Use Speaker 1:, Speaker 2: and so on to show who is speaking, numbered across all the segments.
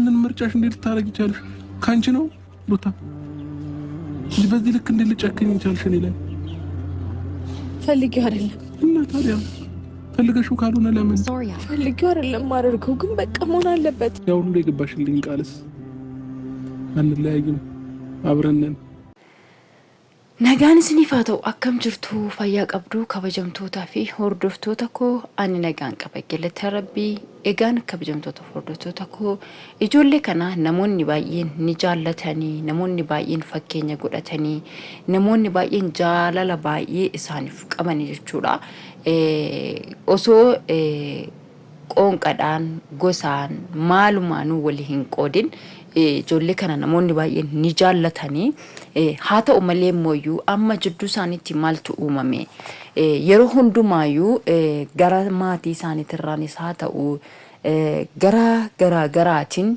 Speaker 1: ይህንን ምርጫሽ እንዴት ልታረጊ ቻልሽ? ካንቺ ነው ሩታ፣ በዚህ ልክ እንዴት ልጨክኝ ቻልሽ? እኔ ላይ
Speaker 2: ፈልጌው አይደለም።
Speaker 1: እና ታዲያ ፈልገሽው ካልሆነ ለምን
Speaker 2: ፈልጌው አይደለም ማደርገው፣ ግን በቃ መሆን አለበት።
Speaker 1: ያው ሁሉ የገባሽልኝ ቃልስ አንለያይም፣ አብረን ነን።
Speaker 3: Nagaan isiniif haa ta'u, akkam jirtu? Fayyaa qabdu? Kabajamtootaa fi hordoftoota koo, ani nagaan qaba, galata Rabbii. Egaan kabajamtoota fi hordoftoota koo, ijoollee kana namoonni baay'een ni jaallatanii, namoonni baay'een fakkeenya godhatanii, namoonni baay'een jaalala baay'ee isaaniif qabani jechuudha. Osoo qoonqadhaan, gosaan, maalumaanuu walii hin qoodin ijoollee kana namoonni baay'een ni jaallatanii. Haa ta'u malee immoo amma jidduu isaaniitti maaltu uumame? Yeroo hundumaayyuu gara maatii isaaniitirraanis haa ta'u, gara garaa garaatiin,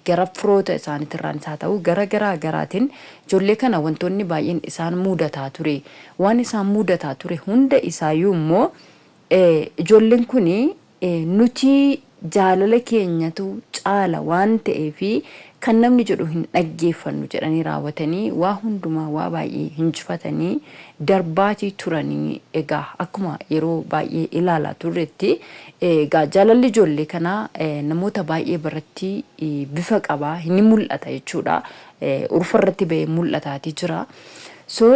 Speaker 3: gara firoota isaaniitirraanis haa ta'u, gara garaa garaatiin ijoollee kana wantoonni baay'een isaan mudataa ture. Waan isaan mudataa ture hunda isaayyuu immoo ijoolleen kun nuti jaalala keenyatu caala waan ta'eefi kan namni jedhu hin dhaggeeffannu jedhanii raawwatanii waa hundumaa waa baay'ee hinjifatanii darbaatii turanii. Egaa akkuma yeroo baay'ee ilaalaa turretti, egaa jaalalli ijoollee kanaa namoota baay'ee biratti bifa qabaa ni mul'ata jechuudha. Urfa irratti ba'ee mul'ataatii jira. So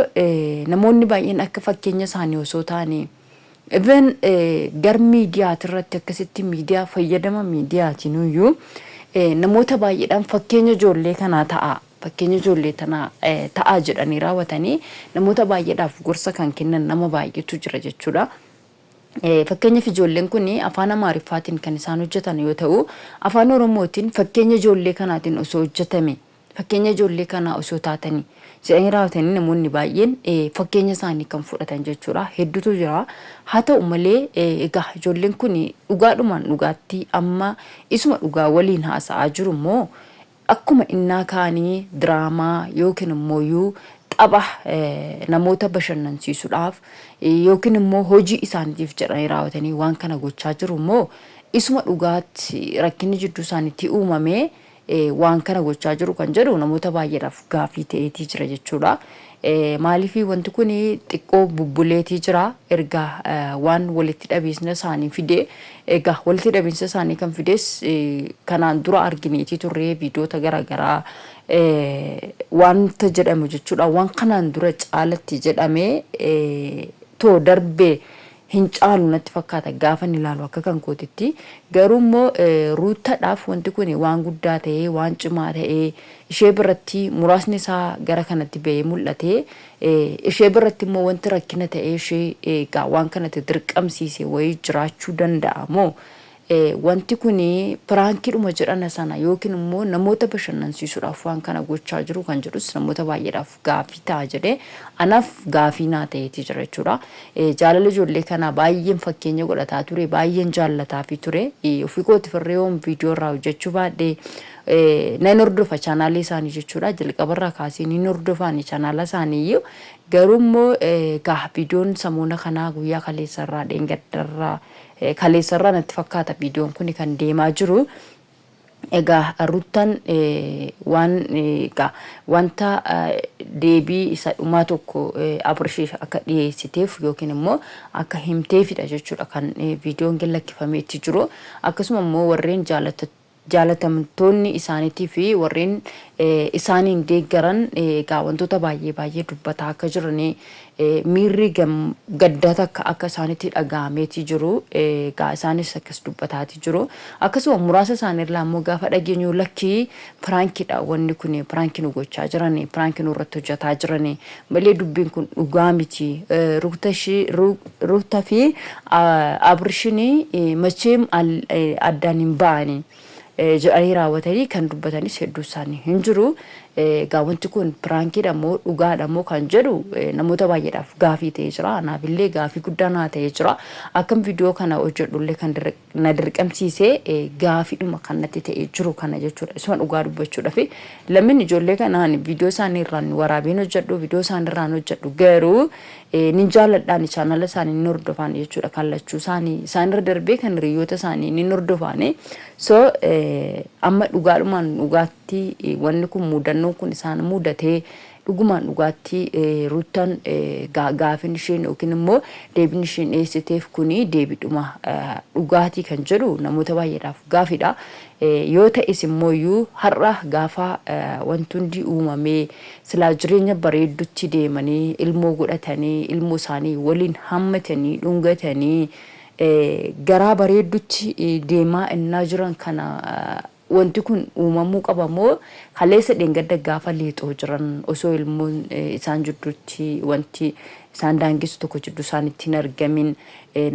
Speaker 3: namoonni baay'een akka fakkeenya isaanii osoo taane, even gar miidiyaati irratti akkasitti miidiyaa fayyadama miidiyaatiin iyyuu namoota baay'eedhaan fakkeenya ijoollee kanaa ta'a, fakkeenya ijoollee tanaa ta'a jedhanii raawwatanii namoota baay'eedhaaf gorsa kan kennan nama baay'eetu jira jechuudha. Fakkeenyaaf ijoolleen kun afaan Amaariffaatiin kan isaan hojjetan yoo ta'u, afaan Oromootiin fakkeenya ijoollee kanaatiin osoo hojjetame, fakkeenya ijoollee kanaa osoo taatanii jedhanii raawwatanii namoonni baay'een fakkeenya isaanii kan fudhatan jechuudha. Hedduutu jira. Haa ta'u malee egaa ijoolleen kun dhugaadhumaan dhugaatti amma isuma dhugaa waliin haasa'aa jiru immoo akkuma innaa kaanii diraamaa yookiin immoo tapha namoota bashannansiisuudhaaf yookiin immoo hojii isaaniitiif jedhanii raawwatanii waan kana gochaa jiru immoo isuma dhugaatti rakkinni jidduu isaaniitti uumamee waan kana gochaa jiru kan jedhu namoota baay'eedhaaf gaafii ta'eetii jira jechuudha. Maaliif wanti kun xiqqoo bubbuleetii jira erga waan walitti dhabiinsa isaanii fide. Egaa walitti dhabiinsa isaanii kan fides kanaan dura argineetii turree viidiyoota garaagaraa wanta jedhamu jechuudha. Waan kanaan dura caalatti jedhamee too darbee hin caalu natti fakkaata gaafa inni ilaalu akka kan kootitti. Garuu immoo Ruuttadhaaf wanti kun waan guddaa ta'ee, waan cimaa ta'ee, ishee biratti muraasni isaa gara kanatti ba'ee mul'ate, ishee biratti immoo wanti rakkina ta'ee ishee egaa waan kanatti dirqamsiise wayii jiraachuu danda'a moo wanti kun piraankiidhuma jedhana sana yookiin immoo namoota bashannansiisuudhaaf waan kana gochaa jiru kan jedhus namoota baay'eedhaaf gaafii ta'a jedhee anaaf gaafii naa ta'eeti jira jechuudha. Jaalala ijoollee kanaa baay'een fakkeenya godhataa ture, baay'een jaallataafi ture. Ofii kooti firree yoon viidiyoo irraa hojjechuu baadhee nan hordofa chaanaalii isaanii jechuudha. Jalqabarraa kaasee ni hordofaani chaanaala isaanii. Garuu immoo egaa viidiyoon samoona kanaa guyyaa kaleessarraa, dheengaddarraa, kaleessarraa natti fakkaata viidiyoon kun kan deemaa jiru. Egaa Ruttan waan egaa wanta deebii isa dhumaa tokko Abrishiif akka dhiyeessiteef yookiin immoo akka himteefidha jechuudha kan viidiyoon gad lakkifamee itti jiru. Akkasuma immoo warreen jaalatamtoonni isaaniitii fi warreen isaaniin deeggaran egaa wantoota baay'ee baay'ee dubbataa akka jiranii, miirri gaddaa takka akka isaanitti dhaga'ameeti jiru, egaa isaanis akkas dubbataati jiru. Akkasuma muraasa isaaniirraa immoo gaafa dhageenyu, lakkii, piraankiidha wanni kun, piraankii nu gochaa jirani, piraankii nu irratti hojjetaa jirani malee dubbiin kun dhugaa miti, Ruutta fi Abrishinii macheem addaan hin ba'ani jedhanii raawwatanii kan dubbatanis hedduu isaanii hin jiru. Egaa wanti kun piraankiidha moo dhugaadha moo kan jedhu namoota baay'eedhaaf gaafii ta'ee jira. Anaaf illee gaafii guddaa naa ta'ee jira. Akkam viidiyoo kana hojjedhullee kan na dirqamsiisee gaafiidhuma kan natti ta'ee jiru kana jechuudha. Isuma dhugaa dubbachuudhaaf lammiin ijoollee kanaan viidiyoo isaanii irraan waraabeen hojjedhu, viidiyoo isaanii irraan hojjedhu, garuu nin jaalladhaan chaanala isaanii ni hordofaan jechuudha. Kan lachuu isaanii isaanirra darbee kan hiriyoota isaanii ni hordofaani. So Amma dhugaadhumaan dhugaatti wanni kun muudannoon kun isaan muudatee dhugumaan dhugaatti Ruuttaan gaafin isheen yookiin immoo deebiin isheen dhiyeessiteef kuni deebiidhuma dhugaatii kan jedhu namoota baay'eedhaaf gaafidha. Yoo ta'es immoo iyyuu har'a gaafa wanti hundi uumamee silaa jireenya bareeddutti deemanii ilmoo godhatanii ilmoo isaanii waliin hammatanii dhungatanii garaa bareeddutti deemaa innaa jiran kana wanti kun uumamuu qaba moo kaleessa dheengadda gaafa leexoo jiran osoo ilmoon isaan jidduutti wanti isaan daangessu tokko jidduu isaanitti hin argamin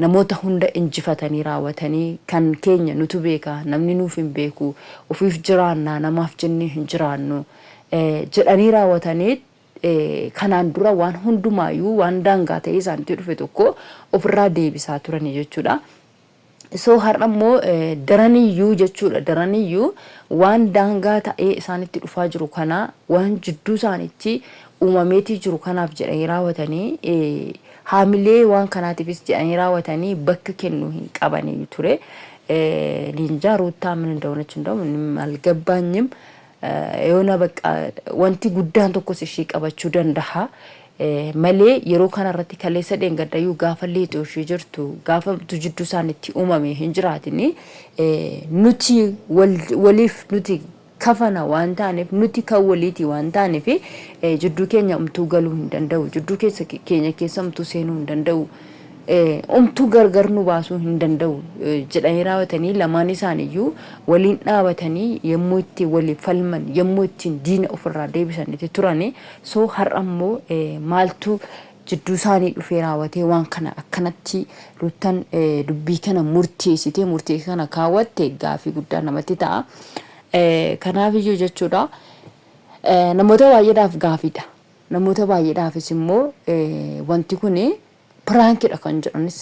Speaker 3: namoota hunda injifatanii raawwatanii kan keenya nutu beeka namni nuuf hin beeku ofiif jiraannaa namaaf jennee hin jiraannu jedhanii raawwatanii kanaan dura waan hundumaayyuu waan daangaa ta'ee isaanitti dhufe tokko ofirraa deebisaa turanii jechuudha. So har'a immoo daraniyyuu jechuudha daraniyyuu waan daangaa ta'ee isaanitti dhufaa jiru kana waan jidduu isaanitti uumameetii jiru kanaaf jedhanii raawwatanii haamilee waan kanaatiifis jedhanii raawwatanii bakka kennuu hin qabanii ture. Leenjaa Ruuttaa ምን እንደሆነች እንደውም አልገባኝም። የሆነ በቃ wanti guddaan tokkos ishii qabachuu danda'a. Malee yeroo kana irratti kaleessa dheengaddayyuu gaafa leexoo ishii jirtu gaafa jidduu isaanitti uumame hin jiraatini nuti waliif nuti kafana waan taaneef nuti kan waliiti waan taaneef jidduu keenya umtuu galuu hin danda'u jidduu keessa keenya keessa umtuu seenuu hin danda'u. Omtuu gargar nu baasuu hin danda'u jedhanii raawwatanii lamaan isaaniiyyuu waliin dhaabatanii yommuu itti waliif falman yommuu ittiin diina ofirraa deebisanitti turani. So har'a immoo maaltu jidduu isaanii dhufee raawwatee waan kana akkanatti Ruuttan dubbii kana murteessitee murtee kana kaawwatte gaafii guddaa namatti ta'a. Kanaaf iyyuu jechuudha namoota baay'eedhaaf gaafiidha. Namoota baay'eedhaafis immoo wanti kun Piraankidha kan jedhanis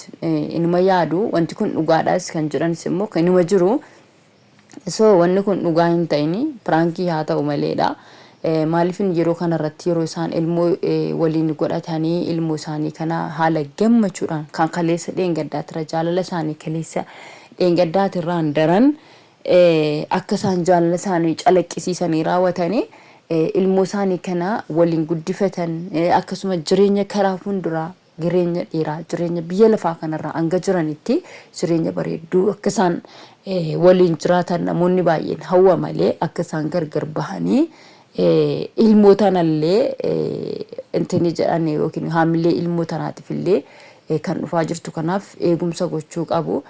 Speaker 3: inuma yaadu wanti kun dhugaadhaas kan jedhanis immoo kan inuma jiru. So wanni kun dhugaa hin ta'in piraankii haa ta'u maleedha. Maaliifin yeroo kanarratti yeroo isaan ilmoo waliin godhatanii ilmoo isaanii kana haala gammachuudhaan kan kaleessa dheengaddaatira jaalala isaanii kaleessa dheengaddaatirraan daran akka isaan jaalala isaanii calaqqisiisanii raawwatanii ilmoo isaanii kana waliin guddifatan akkasuma jireenya karaa fuulduraa jireenya dheeraa jireenya biyya lafaa kanarraa hanga jiranitti jireenya bareedduu akka isaan waliin jiraatan namoonni baay'een hawwa malee akka isaan gargar bahanii ilmoo tanallee intini jedhan yookiin haamilee ilmoo tanaatiif illee kan dhufaa jirtu kanaaf eegumsa gochuu qabu.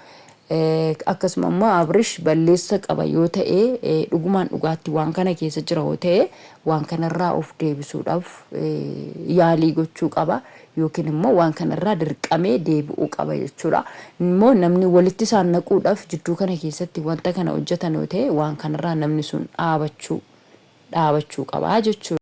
Speaker 3: Akkasuma immoo Abrish balleessa qaba yoo ta'e dhugumaan dhugaatti waan kana keessa jira yoo ta'e waan kanarraa of deebisuudhaaf yaalii gochuu qaba yookiin immoo waan kanarraa dirqamee deebi'uu qaba jechuudha. Immoo namni walitti isaan naquudhaaf jidduu kana keessatti wanta kana hojjetan yoo ta'e waan kanarraa namni sun dhaabachuu dhaabachuu qaba jechuudha.